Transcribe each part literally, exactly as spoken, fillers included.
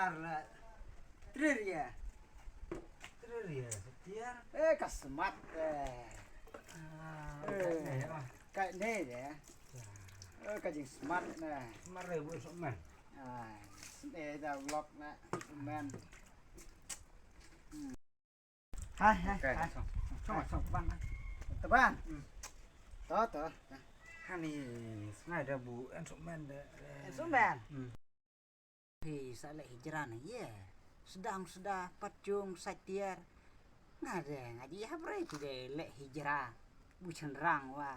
Ar la. Trir ya. Trir ya, sa tiar. Eh, ka smat, eh. Ah, eh, ka ne, ah. Ka ne, eh. Eh, ka jingsmat, ne. Smat re, bu sok man. Ah, ne da vlog, ne, man. Hmm. Hai, hai, okay, hai. Song, song, song, ban, ban. Teban. Hmm. To, to. Hani, sngai da bu, en sok man da, eh. En sok man? Hmm. Phi sa leh hijra na ye. Sdang sda pat jong sa tiar. Nga de nga ji hap rei phi de leh hijra. Bu chynrang wa.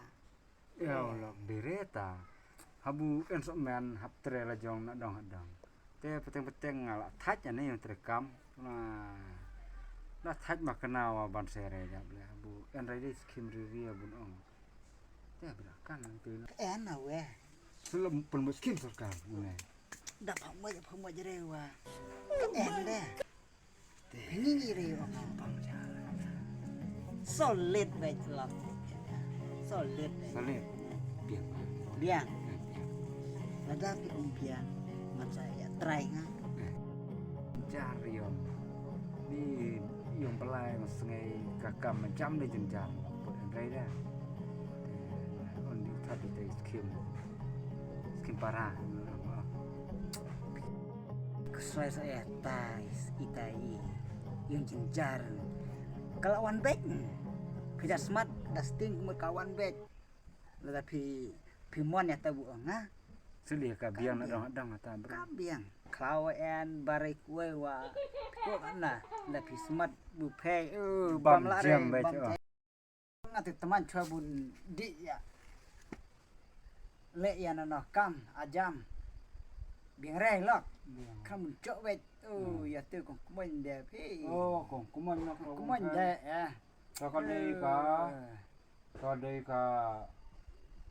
Ïa u lok dire ta. Habu en sok man hap tre la jong na dong ha dong. Te peteng peteng nga la thach ane yung tre kam. Na la thach ma kena wa ban sere jap le. Habu en rei de skim riri bun ong. Te bra kan nang tu. En na we. Selalu pun miskin sorkar ne. Da phamoi phamoi jere wa. Ka en de. Ni ni re wa. Solid bej lak. Solid bej. Solid. Biang. Biang. Lada phi um biang. Man sa ïa trai nga. Jar yom. Ni yom pelai ngasngai ka kam jam de jynjar. Put en rei de. On di thati te skim. Skim para. Ksoi sa eh tai itai. Yung jynjar. Ka la wan bek. Phi da smat da sting kumut ka wan bek. Lada phi phi mon ïa ta bu ong ha. Suli ka biang na dong dong ta bro. Ka biang. Khlaw en barik wei wa. Ko na da phi smat bu phei. Bam la re bam. Nga te teman chwa bun di ya. Le ya na no kam ajam. Biang rei lok. Kam bun chok wet. Oh, ya te kong kumon de phi. Oh, kong kumon no kong kumon de ya. Ka dei ka. Ka dei ka.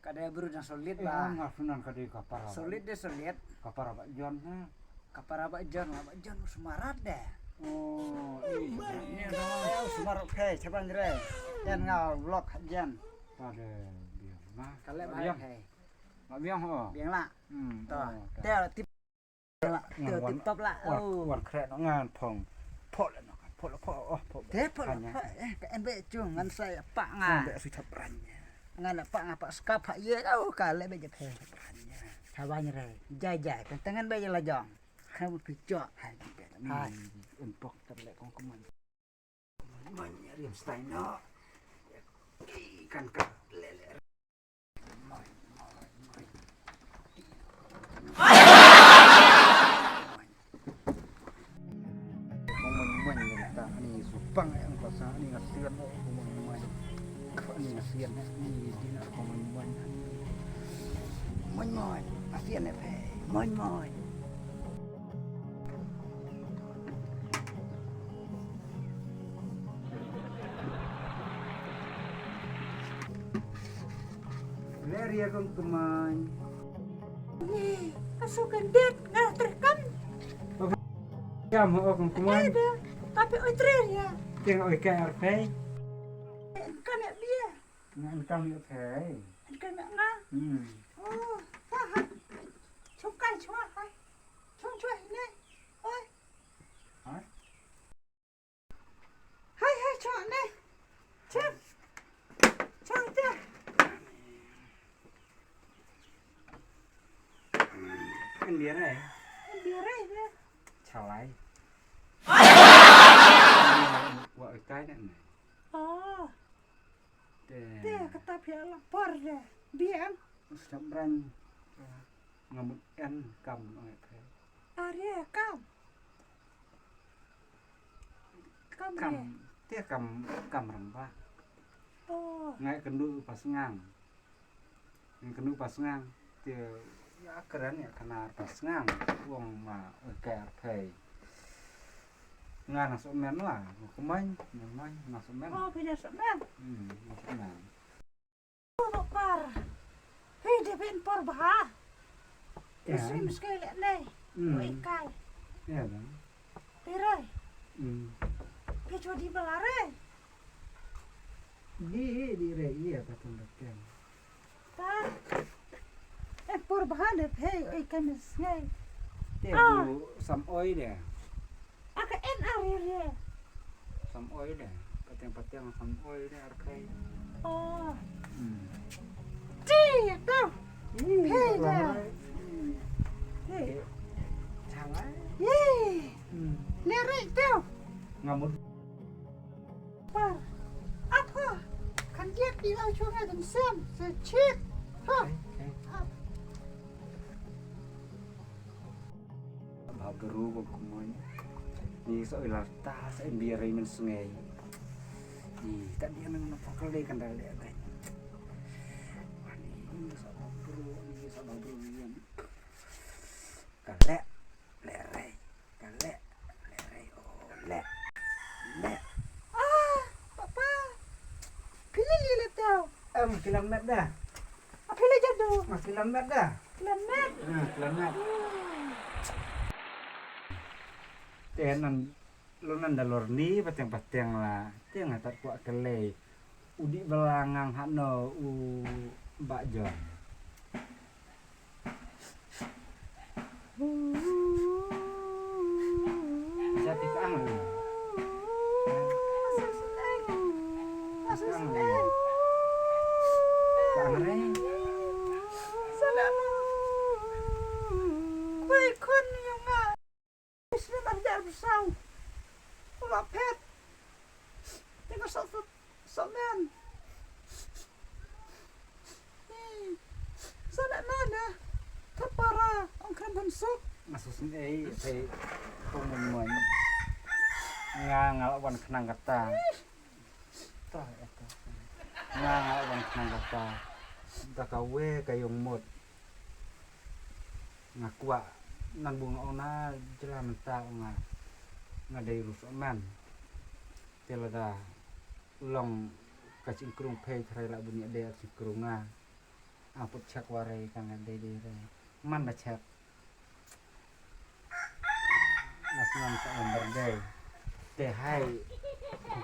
Ka dei bru jang solid ba. Nga sunan ka dei ka para. Solid de solid. Ka para ba jon ha. Ka para ba jon ba jon smarat de. Oh, ni ni. Smarat phe chaban re. Jan nga vlog jan. Ka dei biang ma. Ka le ba phe. Ma biang ho. Biang la. Hmm. To. Te tip. Te tip top la. Oh. Wan kre no ngan phong. Pho le no. Pho le pho. Oh, pho. Te pho le pho. Eh, ka en be chung ngan sai pa nga. Be su chap ran. Ngan pa nga pa skap ha ye. Oh, ka le be je phe. Chaban re. Jai jai. Kan tengan be je la jong. Kha mut phi chok. Hai, phi pet. Hai. Un pok ter leh kong kumon. Kumon, kumon, riam stai no. Kan ka leh leh. Kumon, kumon, kumon. Kumon, kumon, kumon. Ni supang yang pasang ni ngasian, kumon, kumon. Ni ngasian, ni dina, kumon, kumon. Moin moin, a phian ïa phi. Moin moin. Ler ïa kong kumon. Ni, ka su kan det nga terkam. Kam ho kong kumon. Ada, tapi oi trer ya. Teng oi ka ar phi. Kan ya bia. Ngan kam ïa phi. Ngan kam ïa nga. Hmm. Oh, ha ha. Chung kai chung ha. Chung chung ne. Oi. Ha? Hai hai chung ne. Chung. Chung te. Kan biar ai. Kan biar ai be. Chalai. Wa kai ne. Oh. Te. Te kata phi la por de. Biang. Stap brang. Nga mut en kam ngai phe. Are kam. Kam. Kam. Te kam kam rang ba. Oh. Ngai kendu pas ngang. Ngai kendu pas ngang. Te ya kren ya kena pas ngang. Wong ma ker phe. Nga na so men la, kumon, kumon, na so men. Oh, phi na so men. Hmm, na so men. Oh, par. Hei, de ben por ba. Ya. Sim sekali le nei. Hmm. Oi kai. Ya, bang. Tirai. Hmm. Phi chodi balare. Di, di re, iya, patun datang. Ta. Eh, por ba de phi, oi, kan sngai. Te bu sam oi de. Sam oi de, pateng pateng sam oi de arkai. Oh. Hmm. Ti tu. Hmm, Hei, dah. Hmm. Hei. Jangan. Ye. Hmm. Lirik tu. Ngamut. Par. Apa? Kan dia di lau chunga dan sem. Sechik. Ha. Hei, hei. Ap. Ba bru ba kumoi. Ni sa ila ta sa in biar rai men sungai. Ni tak dia nang na pakal dei kan dah dei. Ni sa ba bru, ni sa ba bru ni. Ka leh, leh rei. Ka leh, leh rei. Oh, leh. Leh. Ah, papa. Phi leh leh tau. Em, ki lam met dah. Ah, phi leh jadu. Ah, ki lam met dah. Ki lam met. Ah, ki lam met. Hmm. Te nan, lo nan da lor ni, pateng pateng la. Te nga tat kwah ka lei. U dih bela ngang hano u Bah John. Sa phi ka ang. Phi ka ang. Ka ang re. Salam. Khui khun ïa nga. Snem ar hajar arphew saw. U la phet. Te nga soh, soh, soh men. Sa na na na. Ka para ong kren ban suk. Nga sus ei ei kong mon mon. Nga nga la wan khnang kata. Ta, ta. Nga nga wan khnang kata. Da kawei ka ïong mut. Nga kwah nan bun ong na jela mynta ong nga. Nga dei ruh soh man. Te lada long ka jingkrung phi tharai la bun ïa dei ka jingkrung nga. Nga put check wa rei ka nga dei dei rei. Man ba check. Nga sngewsih sa lambar dei. Te hai.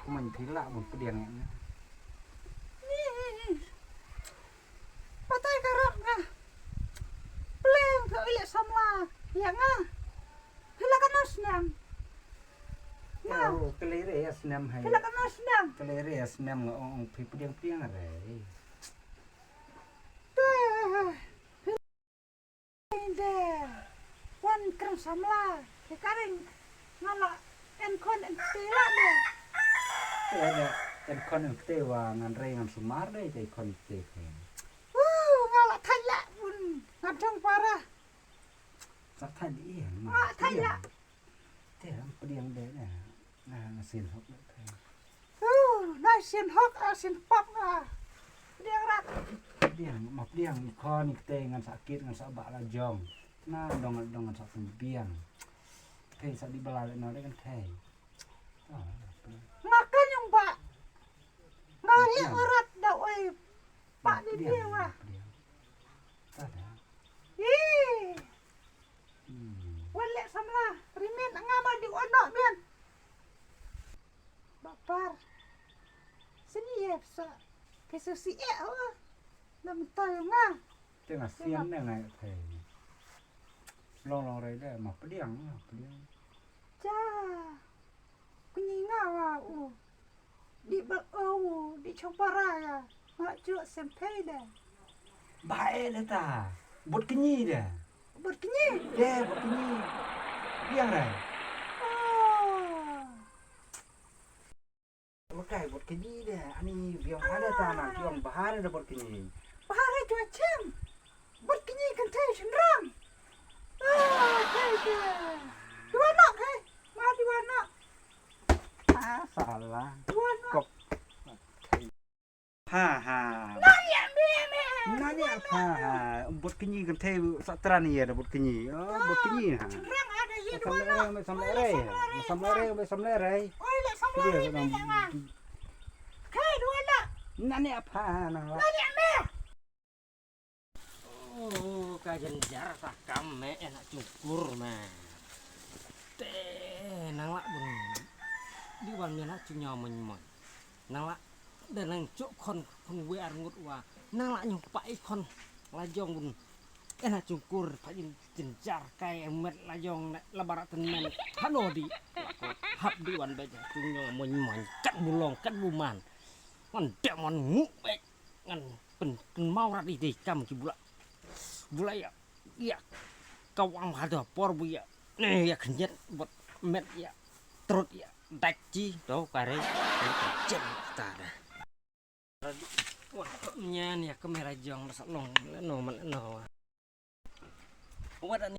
Kumne phi lah bun pdiang ïa nga. Batai ka rap nga. Pleng phi oi leh samla ïa nga. Phi la katno snem? Nga. Oh, ka lei re ïa snem hai. Phi la katno snem? Ka lei re ïa snem nga ong ong phi pdiang pdiang re. Te. Inde wan kren samla, te ka ring nga la en khon en kti la de. Te de en khon en kti wa ngan rei ngan sumar de te khon kti khe. Uh, nga la thait la bun ngan thong para. Sa thait di ïa ma. Ah, thait la. Te ram pdiang de ne. Na, na sin hok na te. Uh, na sin hok, ah, sin pap, ah. Pdiang rat. Pdiang, ma pdiang i khon i kte ngan sa kit ngan sa ba la jong. Na dong dong ngan sa pdiang. Te sa di bala le na de kan te. Ah, pdiang. Nga kan ïong ba. Nga ïa pdiang. Rat da oi. Ba di pdiang, pdiang wa. Pdiang. Ta da. Ih. Hmm. Wan leh samla, rimin nga ma di wan noh bian. Ba par. Sini ye sa. Ke sa si eh oh. Na mynta nga. Te nga sian ne nga thei. Long long rei de ma pdiang ma pdiang. Ja. Kñi nga wa u. Di ba u di chong para ya. Nga ju sem pei de. Ba e de ta. Bot kñi de. Bot kñi. De bot kñi. Biang re. Oh. Makai bot kñi de. Ani biang ada ta na biang bahar de bot kñi. Bahar ju chem. Bot kñi kan thei sendram. Ah, thei de. Dua nok eh. Ma dua nok. Ah, salah. Dua nok. Kop. Ha ha. Nani ya me me. Nani ya ha ha. Bot kñi kan thei sa tran ya da bot kñi. Oh, bot kñi ha. Rang ada ye dua na. Sam le re, sam le re. Sam le re, sam le re. Oi le sam le re me ya nga. Kai dua na. Nani ya ha ha na. Nani ya me. Oh, ka jynjar sa kam me eh na chungkur me. Te nang la bun. Di wan me na chunya mon mon. Nang la da nang chuk khon khon we ar ngut wa. Nang la nyung pa i khon la jong bun. Ena chungkur pha jin jin jar kai met la jong la barat ten men. Hano di. Hap di wan ba jong chung jong moin moin kat bulong kat buman. Ngan dek mon ngu bek. Ngan pen ken mau rat di dei kam ki bula. Bula ya. Ya. Kawang hado por bu ya. Ne ya kenyet bot met ya. Trut ya. Dak ji do kare. Jen ta da. Wah, nyan ya kamera jong da sa long lano man lano. Wat ani.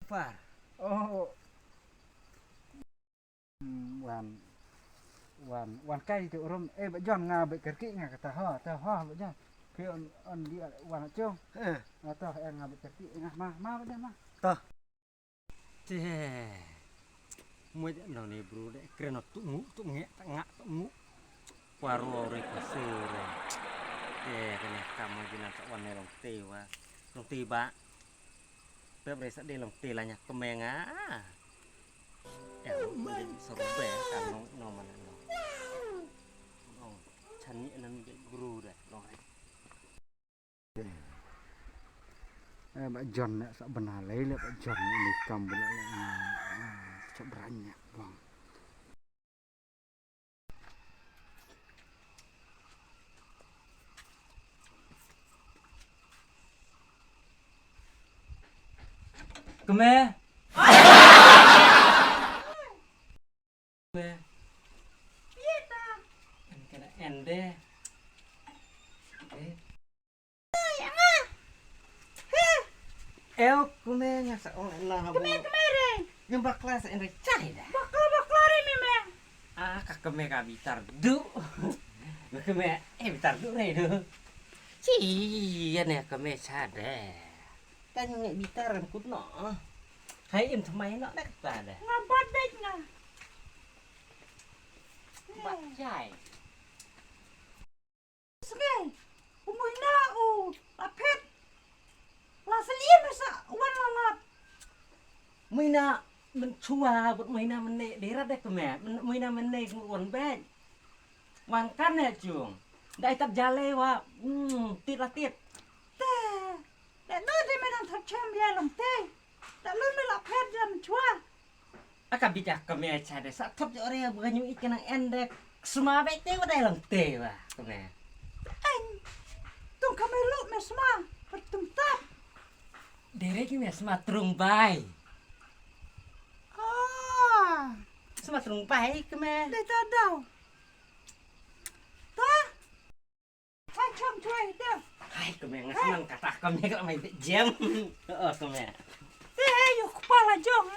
Par. Oh. Hmm, wan wan wan kai tu rum. Eh, ba jon nga ba kerki nga kata ho, ta ho ba jon. Phi on on di wan chung. Eh. Nga to eh nga ba kerki nga ma ma ba jon ma. To. Te. Mo ja no ni bru de kren tu ngu tu nge ta nga tu ngu. Kwa ro re kwa se re. Te kene kam ma jinan ta wan ne long te wa. Long te ba. Pep re sa de long te la nyak kemeng ah. Ya, so be kan long no man no. Long chan ni nan ge gru de long re. Eh, ba jon ne sa bena lei le ba jon ne ni kam bela le. Chop ranya bang. Keme. Keme. Kan kena ende. Eh. Ew, keme nga sa ong na habu. Keme, keme re. Nyum bakla sa ende chai da. Bakla, bakla re me me. Ah, ka keme ka bitar du. Keme, eh, bitar du re du. Chi, ya ne keme cha de. Kan ngi bitar kan kut no. Hai im thamai no dak ta de. Nga bat bet nga. Bat chai. Sngi, u Muina u la phet. La sylli masa wan la lat. Muina men chua bad Muina men ne dei rat dei keme. Muina men ne wan bek. Wan kan ne chung. Dai tap jale wa. Hmm, tit la tit. Te, dai no dei men nang thap chem ya long te. Dai lo me la phet jam chua. Aka bit ïa kame cha de sa thop jong re ba ka nyu ik ka nang en de sma beit te wa dei lang te wa kame. Eng. Tung kame lut me sma per tung tap. Dei re ki me sma Trung Bai. Ah. Sma Trung Bai kame. Dei ta dau. Ta. Hai, chong choi, deh. Hai, kame nga sma kata kame ka mai jem. Oh, kame. Te, yu kepala jong.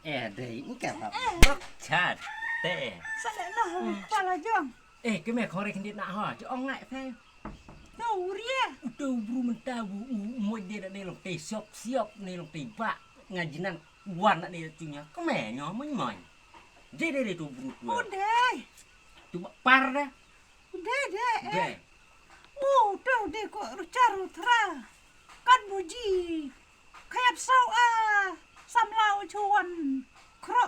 Eh, dei, ni ka ba. Eh. Bok chat. Te. Sa le noh, kepala jong. Eh, kame khore kendit na ho, ti ong ngai fe. Tau ria. Uto bru menta bu u moj de na long te siop siop na long te ba. Ngajinan wan na ne tunya. Kame nyo moin moin. Je de de tu bru tu. Ude. Tu ba par de. Dei, dei, eh. Dei. Oh, dei, dei, ko ruchar rutra. Kat buji. Khayap saw, ah, samla u chuan. Kro.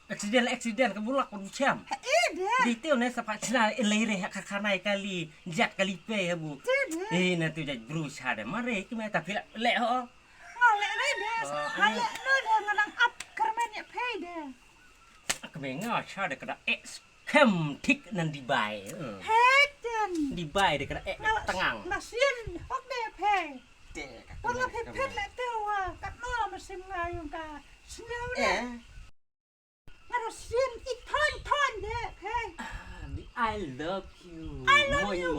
Accident, accident, ka bulak, ka bucham. Eh, dei. Dei teo ne, sa pa china, eh, lei re, ha, ka, ka nai, kali, jat, kali, pe, ha, bu. Dei, dei. Eh, na tu jat, bru, cha, de, mare, ki, me, ta, pila, le, ho. Nga, le, le, dei. Oh, ha, ani. Le, no, dei, nga nang ap, kermen, ya, pe, dei. Ka me nga cha de ka da eh kem thik nan Dubai. Hei ten. Dubai de ka da eh tengang. Nga sien hok de phe. Te ka. Wala phe phe le te wa kat no ma sim nga yung ka. Sien. Eh. Nga sien i thon thon de phe. I love you. I love you.